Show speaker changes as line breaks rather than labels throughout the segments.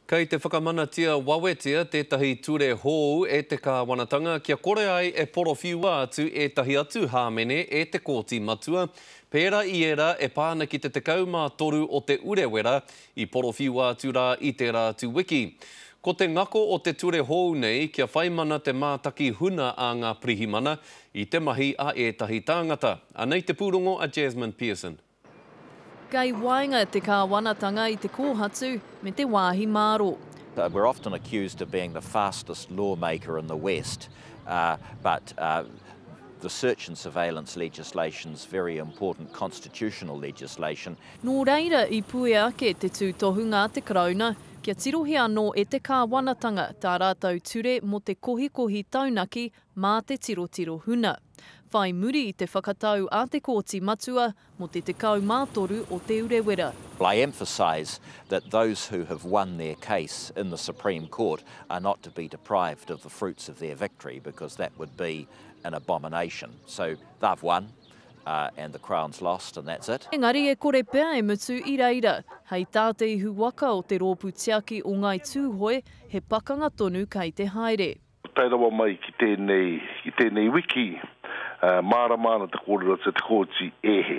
Kei te whakamanatia wawetia tētahi ture hou e te kāwanatanga kia kore ai e porowhiua atu ētahi atu hāmene e te Kōti Matua, pērā i ērā e pā ana ki te 13 o Te Urewera i porowhiua atu rā i tērā atu wiki. Ko te ngako o te ture hou nei kia whai mana te mātaki huna a ngā pirihimana i te mahi a ētahi tāngata. Anei te pūrongo a Jasmine Pearson.
Kei waenga te kāwanatanga i te kōhatu me te wāhi mārō.
We're often accused of being the fastest lawmaker in the West, but the search and surveillance legislation's very important constitutional legislation.
Nō reira i puea ake te tūtohunga a te Karauna kia tirohia anō e te kāwanatanga tā rātou ture mō te kohikohi taunaki mā te tirotiro huna. Whai muri i te whakatau a te Kōti Matua mō te 13 o Te Urewera.
I emphasise that those who have won their case in the Supreme Court are not to be deprived of the fruits of their victory because that would be an abomination. So they've won and the Crown's lost and that's it.
Engari e kore pea e mutu i reira. Hei tā te ihu waka o te Rōpū Tiaki o Ngāi Tūhoe, he pakanga tonu kei te haere.
Tae rawa mai ki tēnei, ki tēnei wiki, mārama ana te kōrero atu a Te Kooti, e he,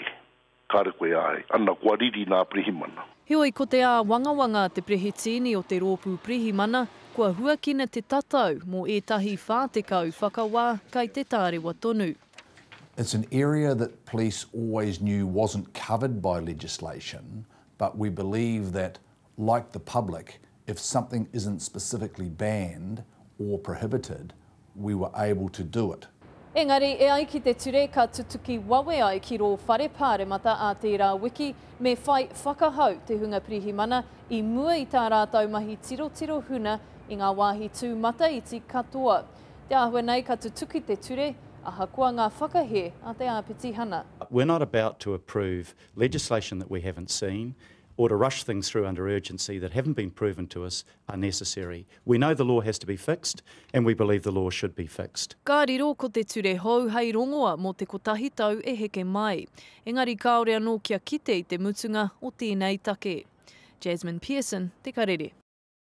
kāre koe āhei. Ana, kua riri nā Pirihimana.
Heoi, ko te āwangawanga a te Perehitīni o te Rōpū Pirihimana, kua huakina te tatau mō ētahi 40 whakawā kai te tārewa tonu.
It's an area that police always knew wasn't covered by legislation, but we believe that like the public, if something isn't specifically banned or prohibited, we were able to do it.
Engari, e ai ki te ture ka tutuki wawe ai ki rō whare pāremata ā tērā wiki, me whai whakahau te hunga pirihimana i mua i tā rātou mahi tirotiro huna i ngā wāhi tūmataiti katoa. Te āhua nei ka tutuki te ture, ahakoa ngā whakahē a te āpitihana.
We're not about to approve legislation that we haven't seen or to rush things through under urgency that haven't been proven to us are necessary. We know the law has to be fixed and we believe the law should be fixed.
Ka riro ko te ture hou hei rongoa mō te kotahi tau e heke mai. Engari kāore anō kia kite i te mutunga o tēnei take. Jasmine Pearson, Te Karere.